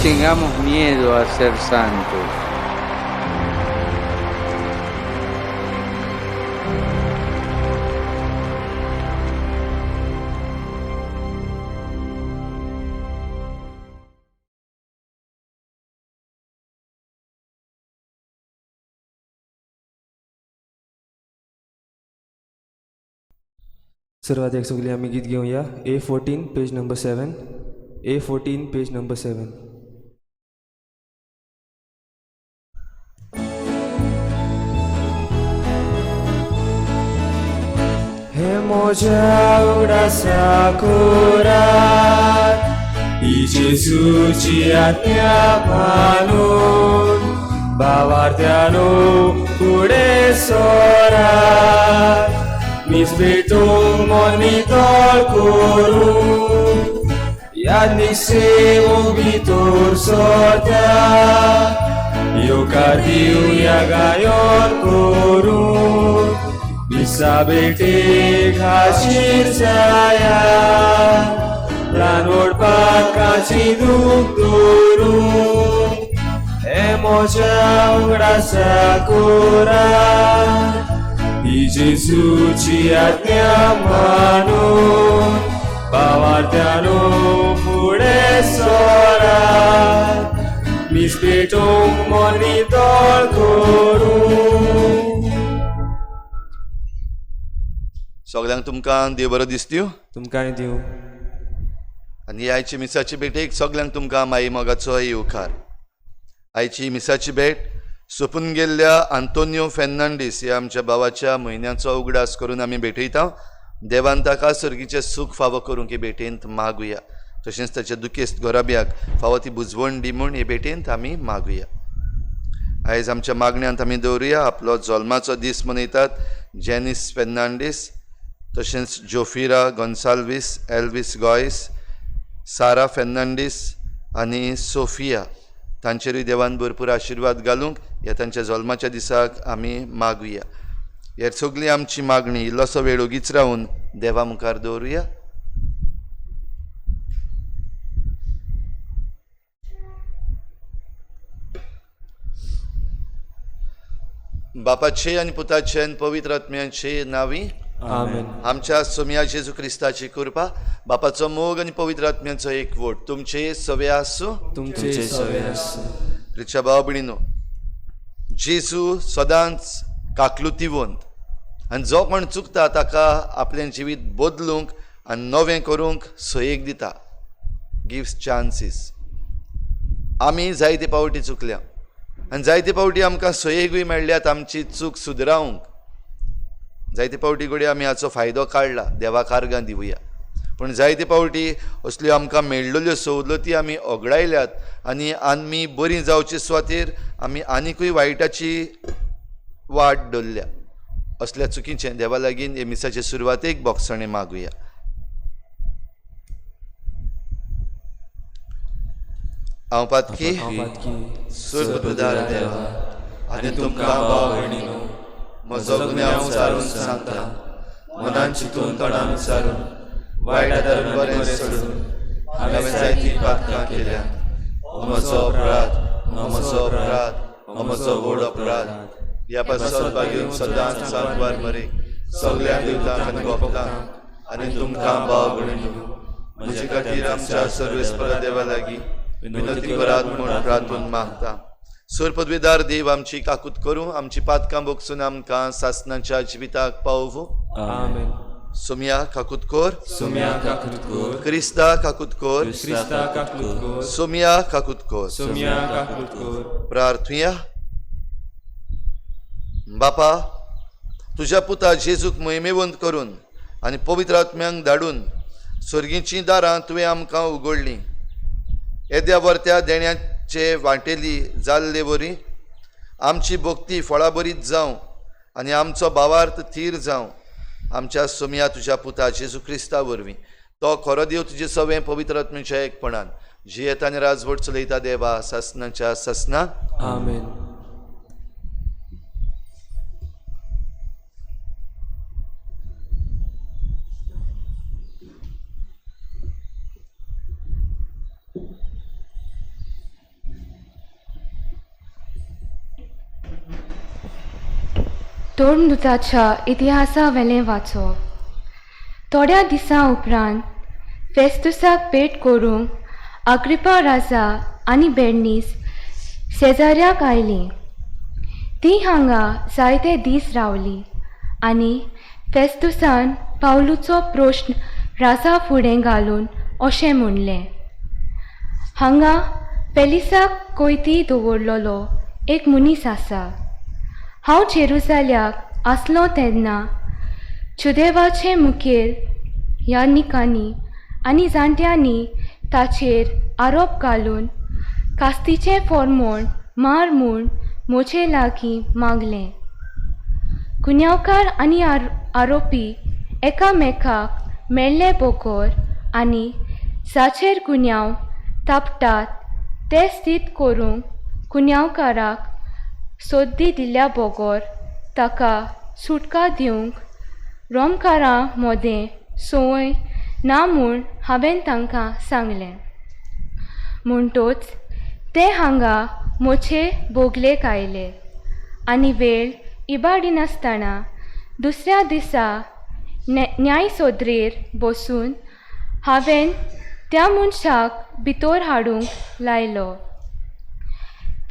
tengamos miedo a ser santos. सुरवातेक सगळीं आमी गीत घेवया. A 14 page number 7. A 14 page number 7. हे म्हज्या उडासा कोरात ही जेजूची आज्ञा मानून भावार्थ्यानो फुडें सरात मीस भेटूंक मन नितळ करूं यादनीक सेवूंक भितर सरता येवकार दिवया गायन करून मिसा भेटेक हाजीर जाया ल्हान व्हडपाक काची दूख दवरून हे म्हज्या उगडासा कोरात ही जेजूची आज्ञा मानून भावार्थ्यानो फुडें सरात मीस पेटोवंक मन नितळ करूं. सगल्यांक तुमकां देव बरो दिसत्यो. तुमकांय दिवं. आनी आयची मिसाची भेटेक सगल्यांक तुमकां माई मोगाचो येवकार. आयची मिसाची भेट सोंपून गेल्ल्या आंतोनियो फेर्नांडीस ह्या आमच्या भावाच्या म्हयन्याचो उगडास करून आमी भेटयता. देवान ताका सर्गीचें सूख फावो करूंक हे भेटेंत मागुया. तशेंच ताच्या दुखेस्त घराब्याक फावो ती बुजवण दी म्हूण हे भेटेंत आमी मागुया. आयज आमच्या मागण्यांत आमी दवरुया आपलो जल्माचो दीस मनयतात जेनीस फेर्नांडीस, तशेंच जोफिरा गोन्साल्वीस, एल्वीस गोयस, सारा फेर्नांडीस आनी सोफिया. तांचेरूय देवान भरपूर आशिर्वाद घालूंक ह्या तांच्या जल्माच्या दिसाक आमी मागुया. हे सगळी आमची मागणी इल्लोसो वेळ ओगीच रावन देवा मुखार दवरुया. बापाचे आनी पुताचे आनी पवित्र आत्म्याचे नांवी आमेन. आमच्या सोम्या जेजू क्रिस्ताची कृपा, बापाचो मोग आनी पवित्र आत्म्याचो एकवट तुमचे सवे आसूं. तुमचे सवे आसूं. प्रिच्या भाव भयणीनो, जेजू सदांच काकलुतीवंत आनी जो कोण चुकता ताका आपलें जिवीत बदलूंक आनी नवें करूंक सयेक दिता. Gives chances. आमी जायते पावटी चुकल्या आनी जायते पावटी आमकां सयेकूय मेळ्ळ्यात आमची चूक सुदरावंक. जायते पावटी घडये आमी हाचो फायदो काडला, देवाक आर्गां दिवया. पूण जायते पावटी असल्यो आमकां मेळ्ळल्यो सवलती आमी ओगडायल्यात आनी आमी बरीं जावचे सुवातेर आमी आनिकूय वायटाची वाट धरल्या. असल्या चुकीचें देवा लागीं हे मिसाचे सुरवातेक बोगसणें मागुया. हांव पातकी सुर्बुदार देवा आनी तुमकां भाव भयणीनो म्हजो गुन्यांव सारून सांगता. मनान चिंतून तोंडान सारून वायट आदारून बरें सोडून हांवें जायतीं पातकां केल्या. म्हजो अपराध, म्हजो अपराध, म्हजो व्हड अपराध. ह्या पासत बागेवन सदांच सांतवार मरे सगल्या देवतांक आनी गोपतांक आनी तुमकां भाव भयणीनो म्हजे खातीर आमच्या सर्वेस्परा देवा लागीं विनंती करात म्हूण प्रार्थून मागता. सुर पदवीदार देव आमची काकूत करूं, आमची पातकां बोगसून आमकां सासनाच्या जिविताक पावोवं. आमेन. सोम्या काकूत कोर. सोम्या काकूत कोर. क्रिस्ता काकूत कोर. क्रिस्ता काकूत कोर. सोम्या काकूत कोर. सोम्या काकूत कोर. प्रार्थुया. बापा, तुज्या पुता जेजूक मोहिमेवंत करून आनी पवित्र आत्म्यांक धाडून सर्गीचीं दारां तुवें आमकां उगडलीं. येद्या वर्त्या देण्याचे वांटेली जाल्ले वरी आमची भक्ती फळाबरीत जावं आनी आमचो भावार्थ थीर जावं. आमच्या सोम्या तुज्या पुता जेजू क्रिस्ता वरवीं तो खरो देव तुजे सवें पवित्र आत्म्याच्या एकपणान जियेता आनी राजवट चलयता देवा सासनाच्या सासना. आमेन. तोडनुताच्या इतिहासा वेलें वाचप. थोड्या दिसां उपरांत फेस्तुसाक भेट करूंक अग्रिपा राजा आनी बेर्नीस शेजाऱ्याक आयलीं. तीं हांगा जायते दीस रावलीं आनी फेस्तुसान पावलूचो प्रश्न राजा फुडें घालून अशें म्हणलें, हांगा पेलिसाक कोयती दवरलेलो एक मनीस आसा. हांव जेरुजाल्याक आसलो तेन्ना जुदेवाचे मुखेल याज्ञिकांनी आनी जाणट्यांनी ताचेर आरोप घालून कास्तीचें फॉर्मोण मार म्हूण म्हजे लागीं मागलें. गुन्यांवकार आनी आरोपी एकामेकाक मेळ्ळे बगर आनी जाचेर गुन्यांव तापटात ते स्थीत करूंक गुन्यांवकाराक सोद्दी दिल्या बगर ताका सुटका दिवंक रोमकारां मदें संवय ना म्हूण हांवें तांकां सांगलें. म्हणटोच ते हांगा म्हजे बोगलेक आयले आनी वेळ इबाडिनासतना दुसऱ्या दिसा न्याय सोदरेर बसून हांवें त्या मनशाक भितर हाडूंक लायलो.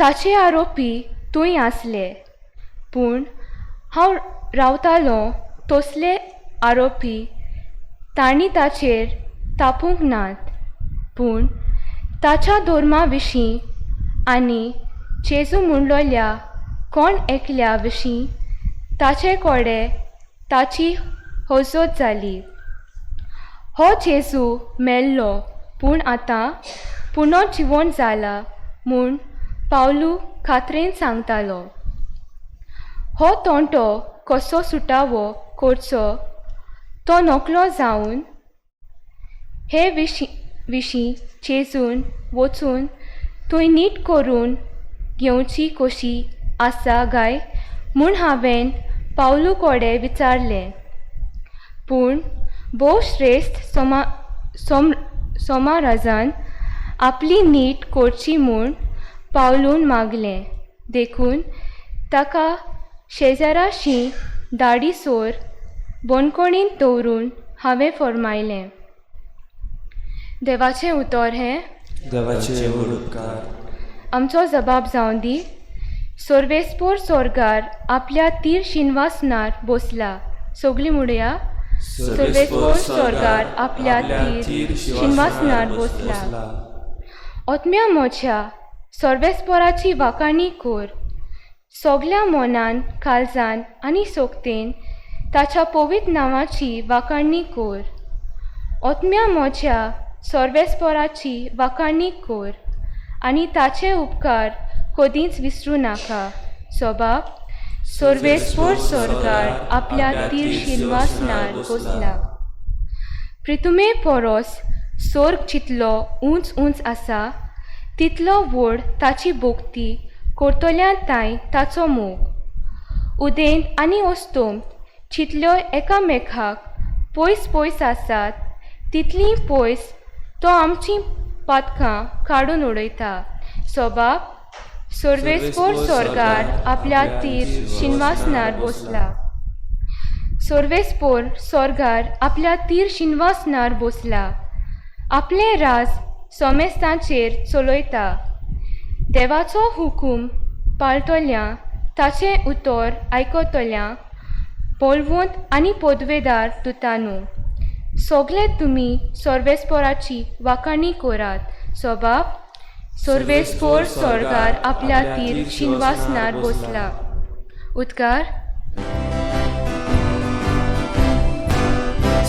ताचे आरोपी थंय आसले, पूण हांव रावतालो तसले आरोपी तांणी ताचेर तापूंक नात, पूण ताच्या धर्मा विशीं आनी जेजू म्हणलोल्या कोण एकल्या विशीं ताचे कडेन ताची हजत जाली. हो जेजू मेल्लो, पूण आतां पुनो जिवोन जाला म्हूण पावलू खात्रेन सांगतालो. हो तोंटो कसो सुटावो करचो तो नकलो जावन हे विशीं चेजून वचून थंय नीट करून घेवची कशी आसा काय म्हूण हांवें पावलू कडेन विचारलें, पूण भोव श्रेश्ठ सोमाराजान आपली नीट करची म्हूण पावलून मागलें, देखून ताका शेजाराशी दाडीसोर बंदखणींत दवरून हांवें फर्मायलें. देवाचें उतर हें देवाचे व्हड उपकार. आमचो जबाब जावं दी. सोर्वेस्पोर सोर्गार आपल्या तीर शिनवासनार बसला. सगळीं म्हणुया, सोर्वेस्पोर सोर्गार आपल्या तीर शिनवासनार बसला. ओतम्या म्हज्या सोर्वेस्पोराची वाखाणी कर. सगल्या मनान, काळजान आनी सोकतेन ताच्या पवित्र नांवाची वाखाणी कर. ओतम्या म्हज्या सोर्वेस्पोराची वाखाणी कर आनी ताचे उपकार कदींच विसरूं नाका. सोबाब सोर्वेस्पोर सोर्गार आपल्या तीर शिनवासनार बसला. प्रितुमे पोरोस सोर्ग जितलो उंच उंच आसा तितलो व्हड ताची भोक्ती करतल्या तांय ताचो मोग. उदेंत आनी अस्तोम जितल्यो एकामेकाक पयस पयस आसात तितलीं पयस तो आमचीं पातकां काडून उडयता. सोबाब सोर्वेस्पोर सोर्गार आपल्या तीर शिनवासनार बसला. सोर्वेस्पोर सोर्गार आपल्या तीर शिनवासनार बसला. आपलें राज सोमेस्तांचेर चलयता. देवाचो हुकूम पाळटल्या, ताचें उतर आयकतल्या बलवंत आनी पदवेदार दुतानू, सगळे तुमी सोर्वेस्पोराची वाखाणी करात. सोबाब सोर्वेस्पोर सोर्गार आपल्या तीर शिनवासनार बसला. उद्गार.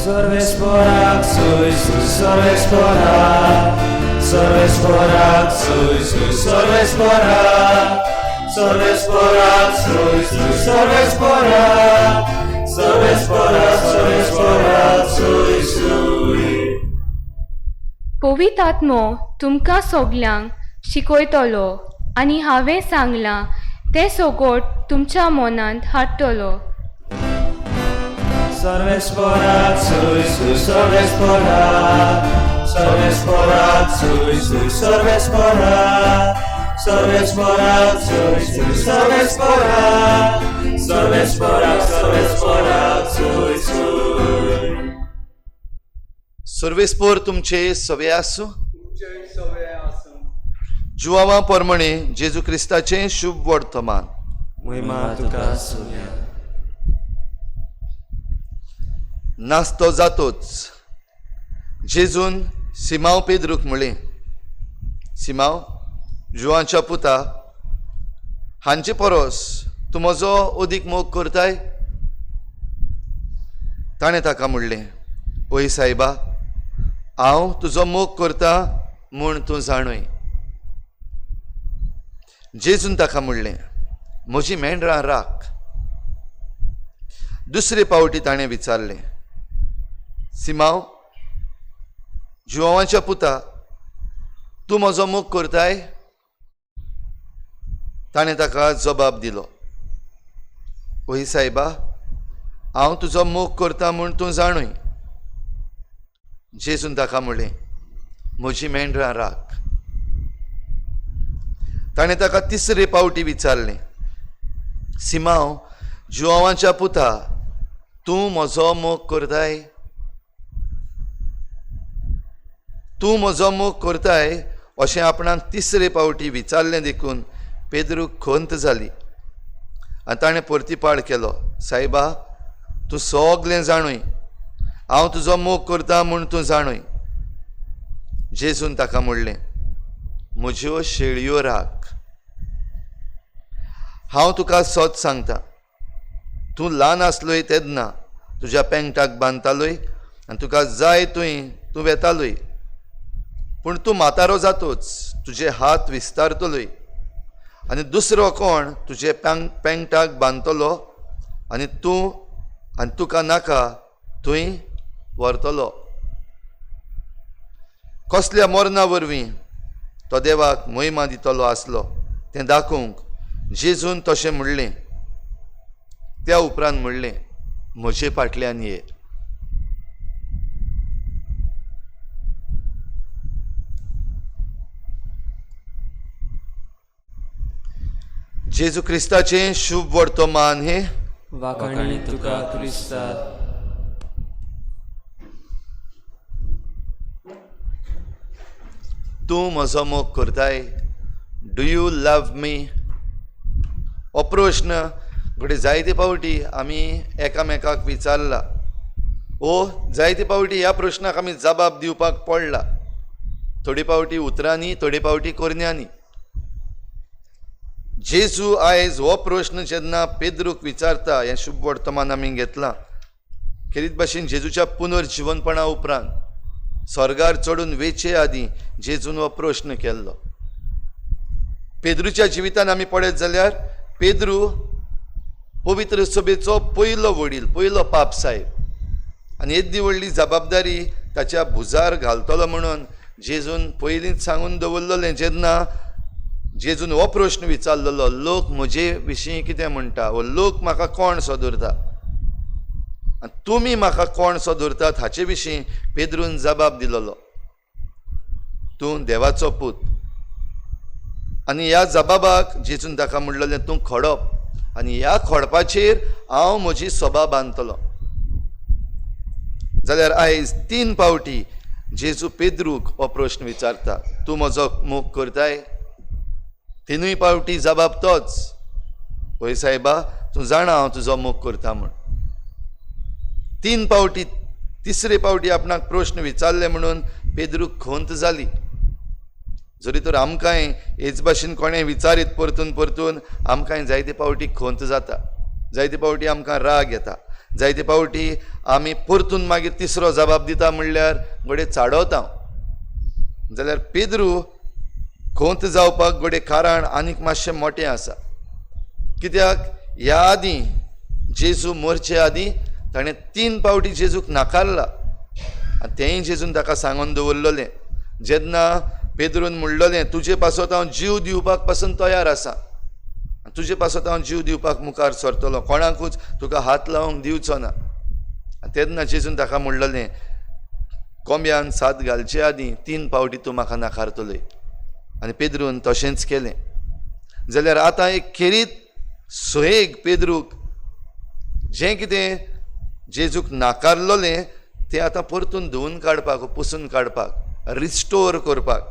सोर्वेस्पोराक सुय सुय सोर्वेस्पोराक, सोर्वेस्पोराक सुय सुय सोर्वेस्पोराक, सोर्वेस्पोराक सुय सुय सोर्वेस्पोराक, सोर्वेस्पोराक सोर्वेस्पोराक सुय सुय. पवित्र आत्मो तुमकां सगल्यांक शिकयतलो आनी हांवें सांगलां तें सगट तुमच्या मनांत हाडटलो. सोर्वेस्पोराक सुय सुय सोर्वेस्पोराक, सोर्वेस्पोराक सुय सुय सोर्वेस्पोराक, सोर्वेस्पोराक सुय सुय सोर्वेस्पोराक, सर्वेस्पोराक सर्वेस्पोराक सुय सुय. सर्वेस्पोर तुमचे सवे आसूं. जुवावा परमणे जेजू क्रिस्ताचें शुभ वर्तमान. महिमा तुका सुन्या. नास्तो जातोच जेजून सिमांव पेद्रूक म्हणलें, सिमांव जुवांच्या पुता, हांचे परस तूं म्हजो अदीक मोग करताय? ताणें ताका म्हणलें, ओय सायबा, हांव तुजो मोग करता म्हूण तूं जाणूय. जेजून ताका म्हणलें, म्हजी मेंढरां राख. दुसरे पावटी ताणें विचारलें, सिमांव जुवांच्या पुता, तूं म्हजो मोग करताय? ताणें ताका जबाब दिलो, ओय सायबा, हांव तुजो मोग करता म्हूण तूं जाणूय. जेजून ताका म्हणलें, म्हजी मेंढरां राख. ताणें ताका तिसरे पावटी विचारलें, सिमांव जुवांच्या पुता, तूं म्हजो मोग करताय? तूं म्हजो मोग करताय अशें आपणाक तिसरे पावटी विचारलें देखून पेद्रूक खंत जाली आनी ताणें परतीपाळ केलो, सायबा, तूं सगलें जाणूय, हांव तुजो मोग करता म्हूण तूं जाणूय. जेजून ताका म्हणलें, म्हज्यो शेळयो राख. हांव तुका सत सांगता, तूं ल्हान आसलोय तेन्ना तुज्या पेंगटाक बांदतालोय आनी तुका जाय थंय तूं वेतालोय, पूण तूं म्हातारो जातोच तुजे हात विस्तारतलोय आनी दुसरो कोण तुजे पेंगटाक बांदतलो आनी तूं आनी तुका नाका थंय व्हरतलो. कसल्या मरणा वरवीं तो देवाक महिमा दितलो आसलो तें दाखोवंक जेजून तशें म्हणलें. त्या उपरांत म्हणलें, म्हजे फाटल्यान ये. जेजू क्रिस्ताचें शुभ वर्तमान हें. वाखाणी तुका क्रिस्ता. तूं म्हजो मोग करताय? Do you love मी? हो प्रश्न घडये जायते पावटी आमी एकामेकाक विचारला ओ जायते पावटी ह्या प्रश्नाक आमी जबाब दिवपाक पडला, थोडे पावटी उतरांनी, थोडे पावटी करण्यांनी. जेजू आयज हो प्रश्न जेन्ना पेद्रूक विचारता, हें शुभ वर्तमान आमी घेतलां, खेरीत भाशेन जेजूच्या पुनर्जिवनपणा उपरांत स्वर्गार चडून वेचे आदीं जेजून हो प्रश्न केल्लो. पेद्रूच्या जिवितान आमी पळयत जाल्यार पेद्रू पवित्र सभेचो पयलो वडील, पयलो पाप साहेब, आनी येद्दी व्हडली जबाबदारी ताच्या भुजार घालतलो म्हणून जेजून पयलींच सांगून दवरलेलें. जेन्ना जेजून हो प्रश्न विचारलेलो, लोक म्हजे विशीं कितें म्हणटा, वो लोक म्हाका कोण सो धरता आनी तुमी म्हाका कोण सो धरतात, हाचे विशीं पेद्रून जबाब दिलेलो, तूं देवाचो पूत. आनी ह्या जबाबाक जेजून ताका म्हणलेलें, तूं खोडप आनी ह्या खोडपाचेर हांव म्हजी सभा बांदतलो. जाल्यार आयज तीन पावटी जेजू पेद्रूक हो प्रश्न विचारता, तूं म्हजो मोग करताय? तिनूय पावटी जबाब तोच, हय सायबा, तूं जाणा हांव तुजो मोग करता म्हूण. तीन पावटी, तिसरे पावटी आपणाक प्रश्न विचारले म्हणून पेद्रूक खंत जाली. जरी तर आमकांय हेच भाशेन कोणें विचारीत परतून परतून आमकांय जायते पावटी खंत जाता, जायते पावटी आमकां राग येता, जायते पावटी आमी परतून मागीर तिसरो जबाब दिता म्हणल्यार घडये चाडवता. जाल्यार पेद्रू खंत जावपाक घडये कारण आनीक मातशें मोटें आसा, कित्याक ह्या आदीं जेजू मरचे आदीं ताणें तीन पावटी जेजूक नाकारला आनी तेंय जेजून ताका सांगून दवरलेलें. जेन्ना पेद्रून म्हणलेलें, तुजे पासत हांव जीव दिवपाक पासून तयार आसा, तुजे पासत हांव जीव दिवपाक मुखार सरतलो, कोणाकूच तुका हात लावंक दिवचो ना. तेन्ना जेजून ताका म्हणलेलें, कोंब्यान साद घालचे आदीं तीन पावटी तूं म्हाका नाकारतलोय. आनी पेद्रून तशेंच केलें. जाल्यार आतां एक खेरीत सोयेक पेद्रूक जें कितें जेजूक नाकारलोलें तें आतां परतून धुवन काडपाक, पुसून काडपाक, रिस्टोर करपाक.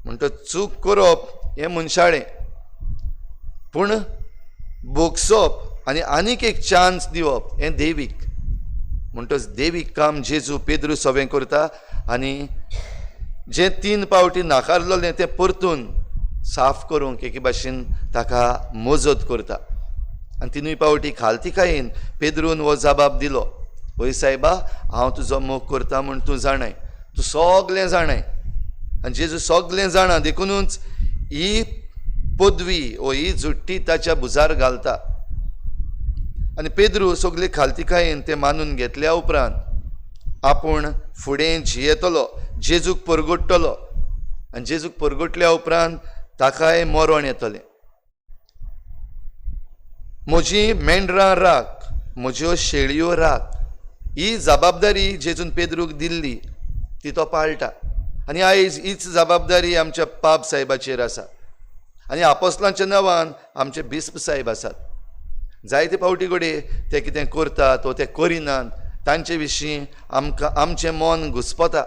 म्हणटच चूक करप हें मनशाळें, पूण भोगसप आनी आनीक एक चान्स दिवप हें देवीक. म्हणटच देवीक काम जेजू पेद्रू सवें करता आनी जें 3 पावटी नाकारलोलें तें परतून साफ करूंक एके भाशेन ताका मजत करता. आनी 3 पावटी खालतिकायेन पेद्रून हो जबाब दिलो, वय सायबा, हांव तुजो मोग करता म्हूण तूं जाणाय, तूं सगलें जाणाय. आनी जेजू सगलें जाणा देखुनूच ही पदवी ओ ही जुट्टी ताच्या भुजार घालता. आनी पेद्रू सगले खालतिकायेन तें मानून घेतल्या उपरांत आपूण फुडें जियेतलो, जेजूक परगट्टलो. आनी जेजूक परगटल्या उपरांत ताकाय मरण येतलें. म्हजी मेंढरां राख, म्हज्यो शेळयो राख, ही जबाबदारी जेजून पेद्रूक दिल्ली ती तो पाळटा. आनी आयज हीच जबाबदारी आमच्या पाप साहेबाचेर आसा आनी आपोस्लांच्या नांवान आमचे बिस्प साहेब आसात. जायते फावटी घडये ते कितें करतात वो ते करिनात तांचे विशीं आमकां आमचें मन घुस्पता,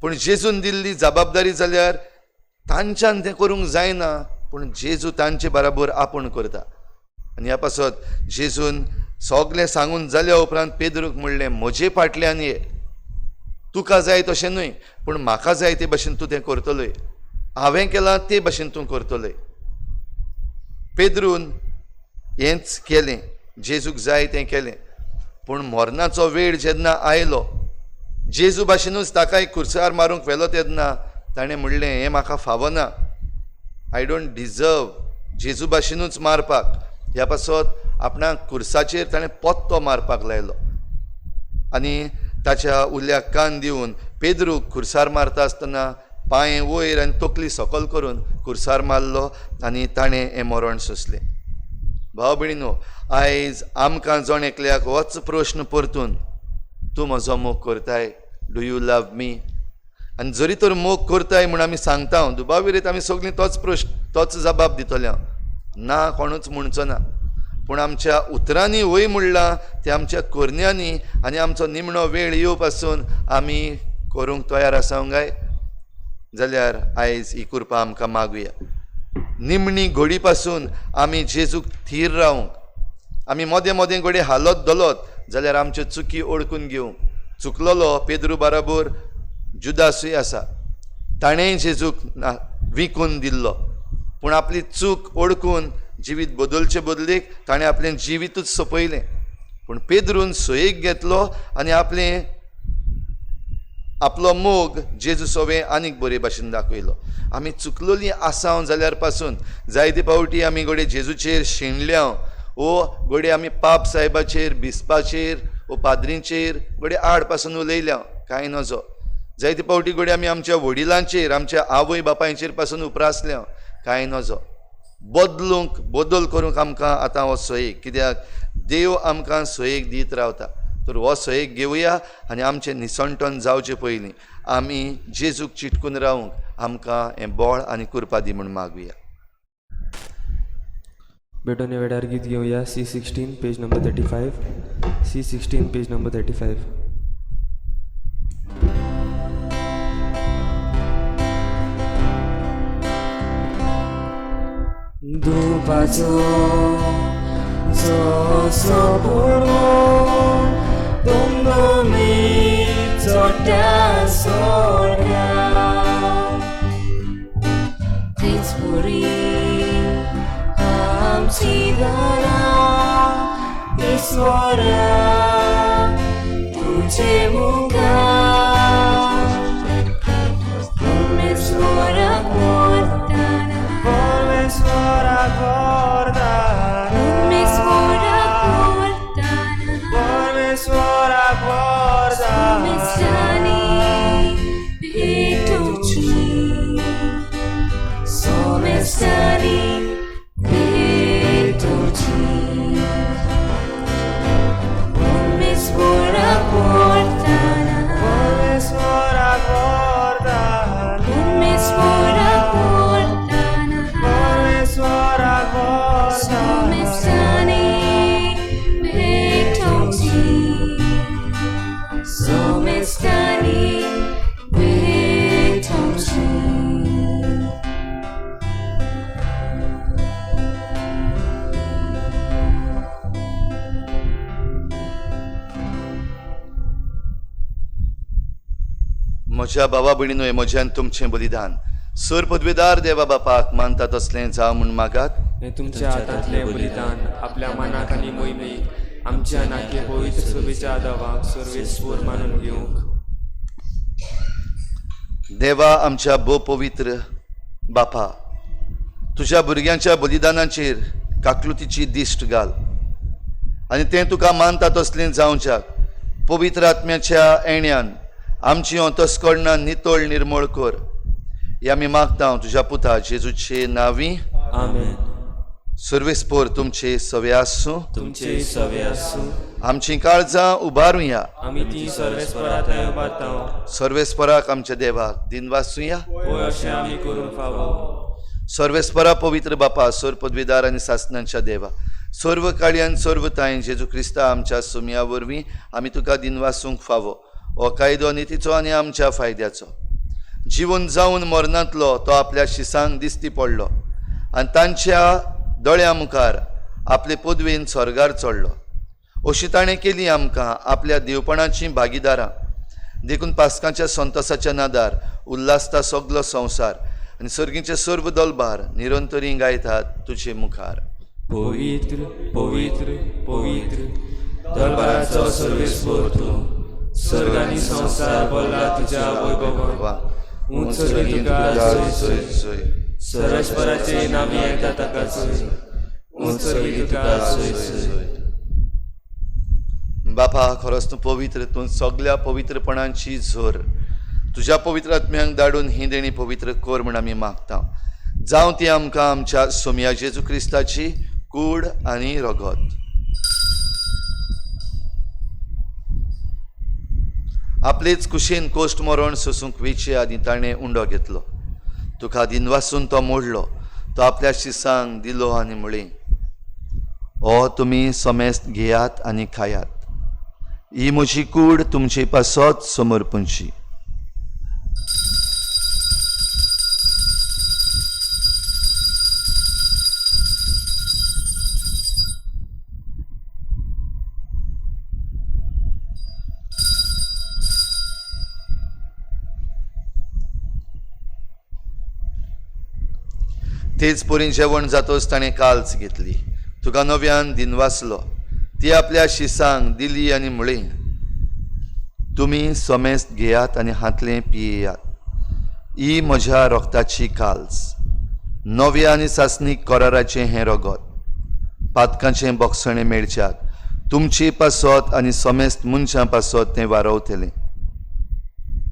पूण जेजून दिल्ली जबाबदारी जाल्यार तांच्यान तें करूंक जायना, पूण जेजू तांचे बराबर आपूण करता. आनी ह्या पासत जेजून सगलें सांगून जाल्या उपरांत पेद्रूक म्हणलें, म्हजे फाटल्यान ये, तुका जाय तशें न्हय पूण म्हाका जाय ते भशेन तूं तें करतलोय, हांवें केलां ते भशेन तूं करतलोय. पेद्रून हेंच केलें, जेजूक जाय तें केलें. पूण मरणाचो वेळ जेन्ना आयलो, जेजू भाशेनूच ताकाय खुर्सार मारूंक व्हेलो तेन्ना ताणें म्हणलें, हें म्हाका फावना, I don't deserve जेजू भाशेनूच मारपाक. ह्या पासत आपणाक खुर्साचेर ताणें पत्तो मारपाक लायलो आनी ताच्या उल्याक कान दिवन पेद्रूक खुर्सार मारता आसतना पांय वयर आनी तकली सकल करून खुर्सार मारलो आनी ताणें हें मरण सोंसलें. भाव भयणीनो, आयज आमकां जण एकल्याक होच प्रश्न परतून, तूं म्हजो मोग करताय, do you love मी? आनी जरी तर मोग करताय म्हूण आमी सांगता, दुबाविरेत आमी सगळीं तोच प्रश्न तोच जबाब दितले, ना कोणूच म्हणचो ना. पूण आमच्या उतरांनी वय म्हणलां तें आमच्या करण्यांनी आनी आमचो निमणो वेळ येवपासून आमी करूंक तयार आसा काय? जाल्यार आयज ही कृपा आमकां मागुया. निमणी घोडी पासून आमी जेजूक थीर रावंक, आमी मदें मदें घोडये हालत धोलत जाल्यार आमच्यो चुकी ओळखून घेवंक. चुकलोलो पेद्रू बराबर जुदासूय आसा, ताणेंय जेजूक विकून दिल्लो, पूण आपली चूक ओळखून जिवीत बदलचे बदलेक ताणें आपलें जिवीतूच सोंपयलें. पूण पेद्रून सोयेक घेतलो आनी आपलें आपलो मोग जेजू सोवें आनीक बरे भाशेन दाखयलो. आमी चुकलोली आसाव जाल्यार पासून जायते फावटी आमी घडये जेजूचेर शिणल्या वो घडये आमी पाप साहेबाचेर, बिस्पाचेर वो पाद्रींचेर घडये आड पासून उलयल्या, कांय नजो. जायते फावटी घडये आमी आमच्या वडिलांचेर, आमच्या आवय बापायचेर पासून उप्रासल्या, कांय नजो. बदलूंक, बदल करूंक आमकां आतां हो सोयेक, कित्याक देव आमकां सोयेक दीत रावता. तर हो सोयेक घेवया आनी आमचें निसणटण जावचे पयलीं आमी जेजूक चिटकून रावूंक आमकां हें बळ आनी कृपा दी म्हूण मागुया. भेटून वेळार गीत घेवया C16 page number 35, C16 page number 35. दुपाचो जसो पुरो दुमदुमी चोट्या सोड्या तेच पुरी आमची घरां ईश्वरा तुझे मुखार परमेश्वराक वरताना, परमेश्वराक वरताना, परमेश्वराक वरताना, परमेश्वराक वरताना, सोमेस्तांनी भेटोवची, सोमेस्तांनी भेटोवची, परमेश्वराक वरताना, परमेश्वराक वरताना, परमेश्वराक वरताना, परमेश्वराक वरताना, सोमेस्तांनी भेटोवची. समेस्तांनी भेटोवची. म्हज्या भावा भयणीनो, हें म्हजें आनी तुमचें बलिदान सर पदवेदार देवा बापाक मानता तसलें जावं म्हूण मागात. हें तुमच्या हातांतलें बलिदान आपल्या मनाक आनी मोहिमेक आमच्या नाके पवित्र सभेच्या आदावाक सर्वेस्पोर मानून घेवंक. देवा आमच्या भोव पवित्र बापा, तुज्या भुरग्यांच्या बलिदानाचेर काकलुतीची दिश्ट घाल आनी तें तुका मानता तसलें जावच्याक पवित्र आत्म्याच्या येण्यान आमची अंतस्करणां नितळ निर्मळ कर. हे आमी मागता तुज्या पुता जेजूचे नांवी. आमेन. सर्वेस्पोर तुमचे सवे आसूं. तुमचे सवे आसूं. आमचीं काळजां उबारुया. आमी ती सर्वेस्परा थंय उबारता. सर्वेस्पराक आमच्या देवाक दिनवासुया. होय, अशें आमी करूंक फावो. सर्वेस्परा पवित्र बापा, सर्व पदवीदार आनी सासनांच्या देवा, सर्व काळयान सर्व तायन जेजू क्रिस्ता आमच्या सुमया वरवीं आमी तुका दिनवासूंक फावो. हो कायदो नितीचो आनी आमच्या फायद्याचो. जिवन जावन मरणांतलो तो आपल्या शिसांक दिसती पडलो आनी तांच्या दोळ्यां मुखार आपले पदवेन स्वर्गार चडलो. अशी ताणें केली आमकां आपल्या देवपणाचीं भागीदारां. देखून पास्कांच्या संतोसाच्या नादार उल्हासता सगलो संवसार आनी सर्गीचे सर्व दलबार निरंतरी गायतात तुजे मुखार. पवित्र पवित्र पवित्र दरबाराचो सर्वेस्पोर तूं, स्वर्ग आनी संवसार भरला तुज्या वैभवान. उंच सर्गी तुका जय जय. जय. सर्वेस्पराचे नांवी येता ताका जय. उंच सर्गी तुका जय जय. बापा, खरोच तूं पवित्र, तूं सगल्या पवित्रपणांची झर. तुज्या पवित्र आत्म्यांक धाडून ही देणी पवित्र कर म्हूण आमी मागता. जावं ती आमकां आमच्या सोमया जेजू क्रिस्ताची कूड आनी रगत. आपलेच कुशीन कोश्ट मरण सोसूंक वेचे आदीं ताणें उंडो घेतलो. तुका दिनवासून तो मोडलो, तो आपल्या शिसांक दिलो आनी म्हळें, हो तुमी समेस्त घेयात आनी खायात, ही म्हजी कूड तुमचे पासत समर्पणची. तेच परीन जेवण जातोच ताणें काल्च घेतली, तुका नव्यान दिनवासलो, ती आपल्या शिसांक दिली आनी म्हळें, तुमी समेस्त घेयात आनी हातलें पियेयात, ही म्हज्या रक्ताची काल्स, नव्या आनी सासणीक कराराचें हें रगत, पातकांचें बक्षणें मेळच्याक तुमचे पासत आनी समेस्त मनशां पासत तें वारवतलें.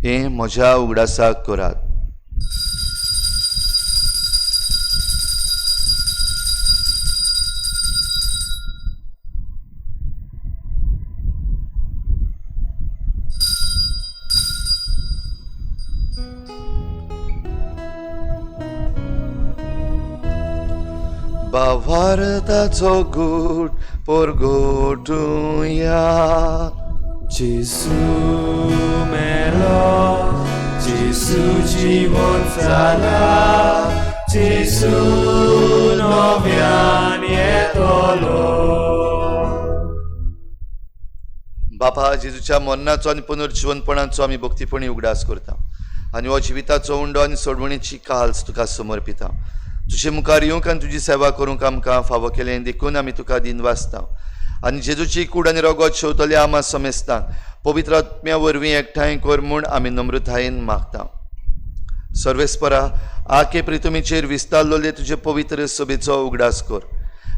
हें म्हज्या उगडासाक करात. भावार्थाचो गूट परगटुया. जेजू मेलो, जेजू जिवन जाला, जेजू नव्यान येतलो. बापा, जेजूच्या मरणाचो आनी पुनर्जिवनपणाचो आमी भक्तीपणी उगडास करता आनी हो जिविताचो उंडो आनी सोडवणीची काल्स तुका समर्पिता. तुजे मुखार येवंक आनी तुजी सेवा करूंक आमकां फावो केलें देखून आमी तुका दिनवासता. आनी जेजूची कूड आनी रगत शेवतले आमा समेस्तांक पवित्र आत्म्या वरवीं एकठांय कर म्हूण आमी नम्रतायेन मागता. सर्वेस्परा, आके प्रितुमीचेर विस्तारलोले तुजे पवित्र सभेचो उगडास कर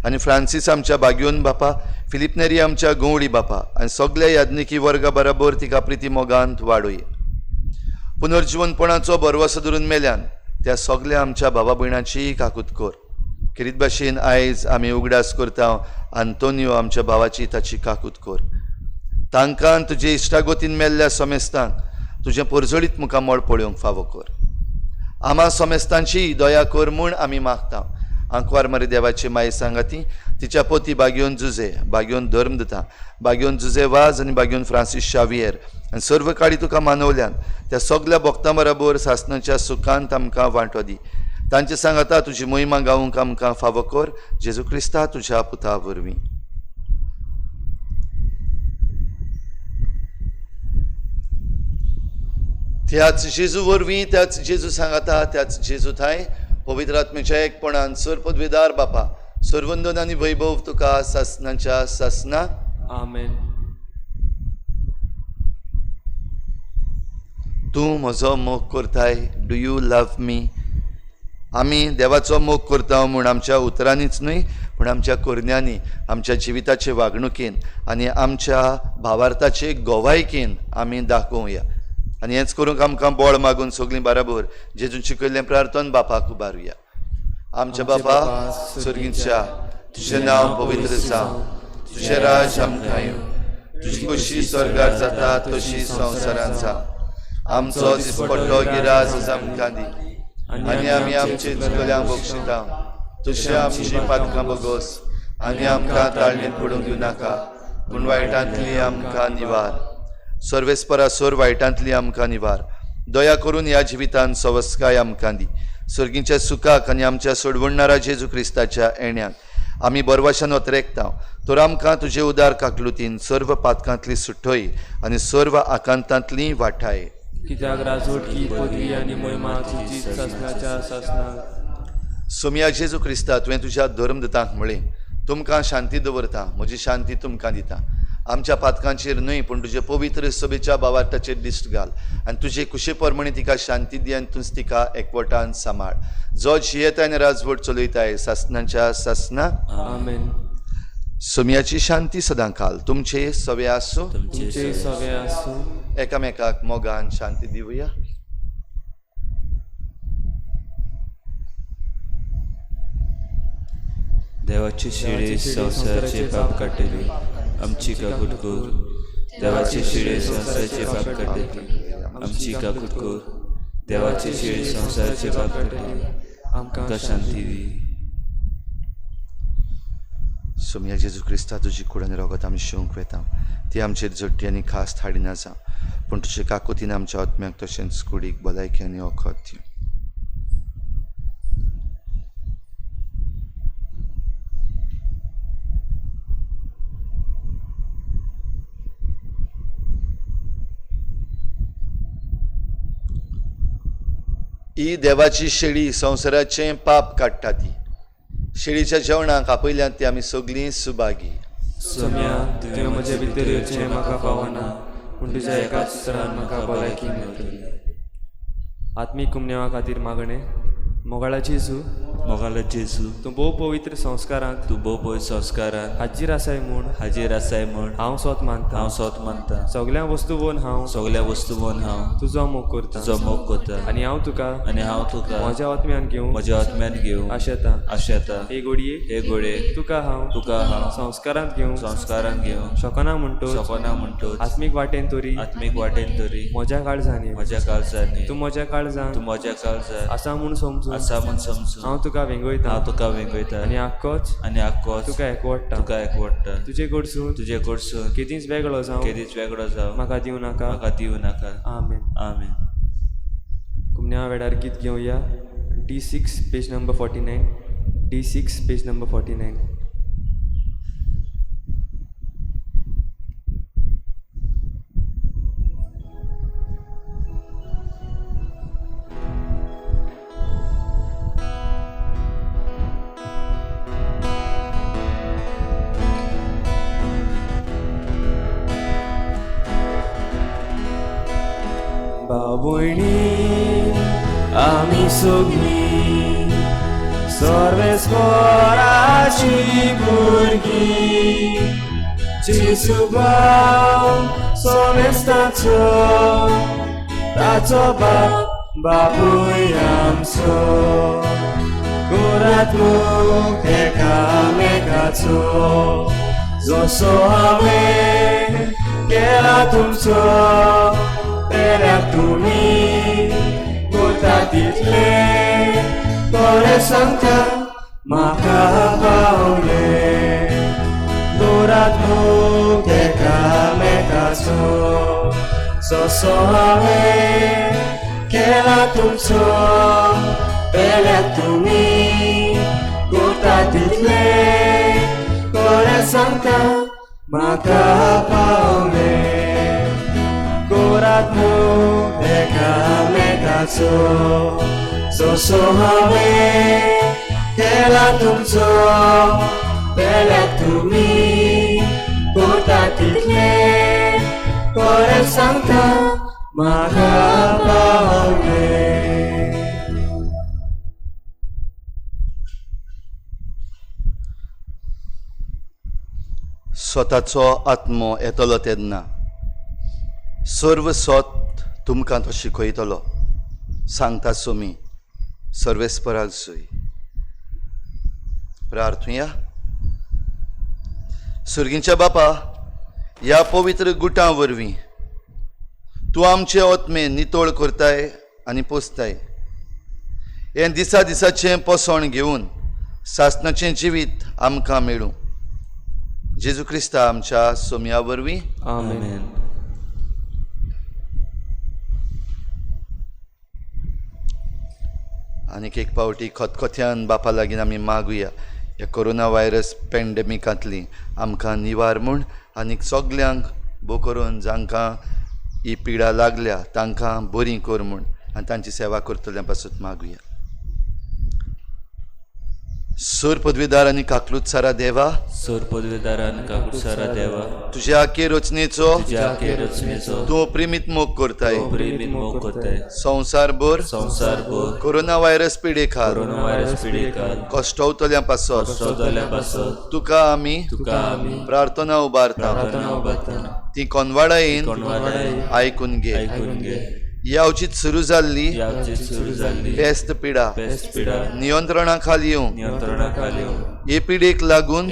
आनी फ्रांसीस आमच्या बाग्योन बापा, फिलीप नेरी आमच्या गंवडी बापा आनी सगल्या याज्ञिकी वर्गा बराबर तिका प्रिती मोगांत वाडोय. पुनर्जिवनपणाचो भरवसो धरून मेल्यान त्या सगल्या आमच्या भावा भयणाची काकूत कर. खेरीत भाशेन आयज आमी उगडास करता आंतोनियो आमच्या भावाची, ताची काकूत कर. तांकां तुजे इश्टागोतीन मेल्ल्या समेस्तांक तुजें परजळीत मुखामळ पळोवंक फावो कर. आमा समेस्तांची दया कर म्हूण आमी मागता. आंकवार मारी देवाची माई सांगाती, तिच्या पोती बागयोन जुजे, बागयोन धर्म दिता, बागयोन जुजे वाज आनी बागयोन फ्रांसीस शावियर आनी सर्व काळी तुका मानवल्यान त्या सगल्या भक्तां बरोबर सासणाच्या सुखांत आमकां वांटो दी. तांचे सांगाता तुजी मोहिमा गावूंक आमकां फावो कर, जेजू क्रिस्ता तुज्या पुता वरवीं. त्याच जेजू वरवीं, त्याच जेजू सांगाता, त्याच जेजू थांय पवित्र आत्म्याच्या एकपणान सर पदवेदार बापा, सर्वंदन आनी वैभव तुका सासनाच्या सासना. आमेन. तूं म्हजो मोग करताय, do you love मी? आमी देवाचो मोग करता म्हूण आमच्या उतरांनीच न्हय, पूण आमच्या करण्यांनी, आमच्या जिविताचे वागणुकेन आनी आमच्या भावार्थाचे गोवायकेन आमी दाखोवया. आनी हेंच करूंक आमकां बळ मागून सगळीं बाराबर जेजून शिकयल्लें प्रार्थन बापाक उबारुया. आमच्या बापा सर्गींच्या, तुजें नांव पवित्र जावं, तुजें राज आमकां येवं, तुजी कशी स्वर्गार जाता तशी संवसारांत जावं. आमचो दिसपट्टो गिराज आमकां दी आनी आमी आमचे चुकल्यांक बक्षिता, तशें आमची पातकां बगोस आनी आमकां ताळणेंत पडूंक दिवं नाका, पूण वायटांतली आमकां निवार. सर्वेस्परा सोर वायटांतली आमकां निवार. दया करून ह्या जिवितान सवस्काय आमकां दी. सर्गीच्या सुखाक आनी आमच्या सोडवणणारा जेजू क्रिस्ताच्या येण्याक आमी बरवाशान ओतरेकता, तर आमकां तुजे उदार काकलुतीन सर्व पातकांतली सुटय आनी सर्व आकांतांतली वाठाय. कित्याक राजवटकी पदवी आनी मोहिमा तुजी सासणाच्या सासणाक. सोमया जेजू क्रिस्ता, तुवें तुज्या धर्मदूतांक म्हळें, तुमकां शांती दवरता, म्हजी शांती तुमकां दिता. आमच्या पातकांचेर न्हय, पूण तुजे पवित्र सभेच्या भावार्थाचेर दिश्ट घाल आनी तुजे कुशे प्रमाणे तिका शांती दी आनी तूंच तिका एकवटान सांबाळ, जो जियेता आनी राजवट चलयताय सासणाच्या सासना. आमेन. सोमयाची शांती सदां काल तुमचे सवे आसूं, तुमचे सवे आसूं. एकामेकाक मोगान शांती दिवया. देवाची शिडी संवसाराचे पाप काडटली, आमची काकूट कर. देवाची शिडी संवसाराचे पाप काडटली, आमची काकूट कर. देवाची शिडी संवसाराचे पाप काडटली, आमकां शांती दी. सोमया जेजू क्रिस्ता, तुजी कूड आनी रगत आमी शिवंक वेता, ती आमचेर झडटी आनी खास हाडिना जावं, पूण तुजे काकुतीन आमच्या आत्म्याक तशेंच कुडीक भलायकी आनी वखद दी. ही देवाची शेळी संवसाराचें पाप काडटा. ती शेळीच्या जेवणाक आपयल्यात ती आमी सगळीं सुभागी. सोम्या, तुवें म्हजे भितर येवचें म्हाका फावना, पूण तुज्या एकाच उतरान म्हाका भलायकी मेळटली. आत्मीक कुमनेवा खातीर मागणें. मोगाळा जेजू, मोगाळा जेजू, तूं भोव पवित्र संस्कारांत, तूं भोव पवित्र संस्कारांत हाजीर आसाय म्हूण, हाजीर आसाय म्हूण हांव सोत मानता, हांव सोत मानता. सगल्या वस्तू वोन हांव, सगल्या वस्तू वोन हांव तुजो मोग करता, तुजो मोग करता. आनी हांव तुका, आनी हांव तुका म्हज्या आत्म्यान घेवं, म्हज्या आत्म्यान घेवं आशेता, आशेता. हे घोडये, हे घोडये, तुका हांव, तुका हांव संस्कारांत घेवं, संस्कारांत घेवं शकना म्हणटोच, शकना म्हणटोच, आत्मीक वाटेन तरी, आत्मीक वाटेन तरी, म्हज्या काळजांनी, म्हज्या काळजांनी, तूं म्हज्या काळजान, तूं म्हज्या काळजान आसा म्हूण समजून, आसा म्हूण समजून, हांव तुका वेंगयता, हांव तुका वेंगयता. आनी आक्कोच, आनी आक्कोच, तुका एकवडटा, तुका एकवडटा. तुजे कडसून, तुजे कडसून, केदींच वेगळो जावं, केदींच वेगळो जावं, म्हाका दिवं नाका, म्हाका दिवं नाका. आमेन. आमेन. कुमन्या वेळार गीत घेवया. D6 page number 49, D6 page number 49. भाव-भयणी आमी सगळीं सर्वेस्पराची भुरगीं, जेजू भाव सोमेस्ताचो, ताचो बाप बापूय आमचो, कुरात मुख एकामेकाचो, जसो हांवें केला तुमचो, तेन्ना तुमी करता तितलें बरें सांगता. जसो हांवें केला तुमचो पेल्याक तुमी करता तितलें खरें सांगता म्हाका पावलें कोरात मोग एकामेकाचो जसो हांवें केला तुमचो पेल्याक तुमी करता तितलें खरें सांगता म्हाका पावलें. स्वताचो आत्मो येतलो तेन्ना सर्व सत तुमकां तो शिकयतलो सांगता सोमी सर्वेस्पराक सोय. प्रार्थुया. सुर्गींच्या बापा, ह्या पवित्र गुटां वरवीं तूं आमचे आत्मे नितळ करताय आनी पोसताय. हें दिसा दिसाचें पोसण घेवन सासणाचें जिवीत आमकां मेळूं. जेजू क्रिस्ता आमच्या सोम्या वरवीं. आमेन. आनीक एक पावटी खतखत्यान बापा लागीं आमी मागुया ह्या कोरोना व्हायरस पेंडेमिकांतली आमकां निवार म्हूण आनीक सगल्यांक बो करून जांकां ही पिडा लागल्या तांकां बरी कर म्हूण आनी तांची सेवा करतल्या पासून मागुया. सोर पदवीदार आनी काकलुतसारा देवा, सोर पदवीदार आनी काकूटसारा देवा, तुज्या आखे रचनेचो तूं प्रेमीत मोग करताय. संवसारभर कोरोना व्हायरस पिडे खाल कश्टवतल्या पासत तुका आमी प्रार्थना उबारता. ती कोनवाडायेन आयकून घे. ह्या अवचीत सुरू जाल्ली पेस्त पिडा नियंत्रणा खाल येवंक, हे पिडेक लागून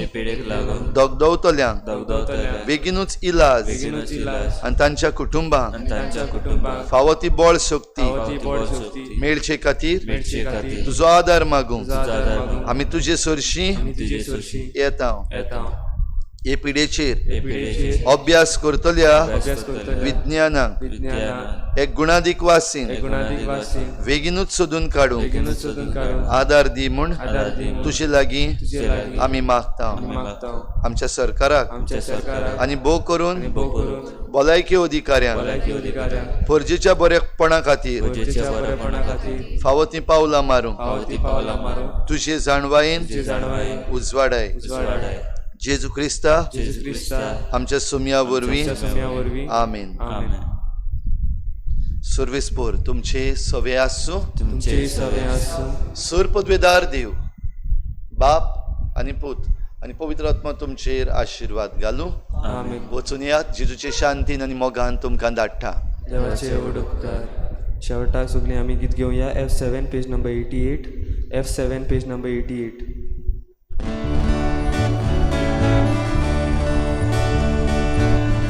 दगदवतल्यांक बेगीनूच इलाज आनी तांच्या कुटुंबांक फावो ती बळ शक्ती मेळचे खातीर तुजो आदार मागूंक आमी तुजे सरशीं येता. हे पिडेचेर अभ्यास करतल्या विज्ञानाक एक गुणादीक वासीन बेगीनूच सोदून काडूंक आदार दी म्हूण तुजे लागीं आमी मागता. आमच्या सरकाराक आनी भोव करून भलायकी अधिकाऱ्यांक फर्जेच्या बरेपणा खातीर फावो तीं पावलां मारूंक तुजे जाणवायेन उजवाडाय. जेजू क्रिस्ता आमच्या सुम्या वरवीं. आमेन. सर्वेस्पोर तुमचे सवे आसूं. सुर पदवेदार देव बाप आनी पूत आनी पवित्र आत्मा तुमचेर आशिर्वाद घालूं. वचून यात जेजूचे शांतीन आनी मोगान तुमकां धाडटा. देवाचे व्हड उपकार. शेवटाक सगळीं आमी गीत घेवया. F7 page number 88. F7 page number 88.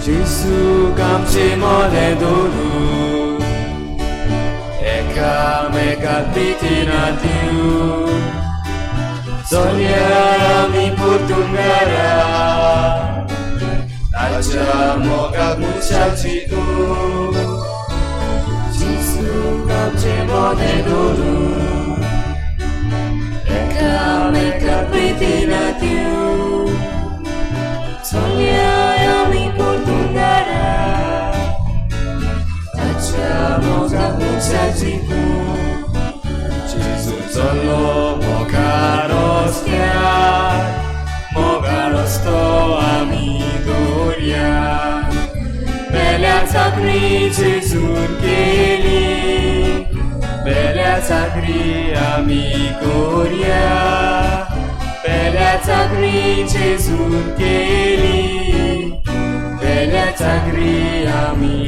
जेजू आमचे मोलें दवरून एकामेकाक प्रितीन दिवं चलया आमी परतून घरा ताच्या मोगाक मनशाक चिंतून. जेजू आमचे मोलें दवरून एकामेकाक प्रितीन दिवं चलया आमी परतून घरा ताच्या मोगाक मनशाक चिंतून. जेजू चल्लो मोगा रस्त्यार, मोगा रस्तो आमी दवरया. पेल्या चाकरी जेजून केली, पेल्या चाकरी आमी करया. पेल्या चाकरी जेजून केली, पेल्या चाकरी आमी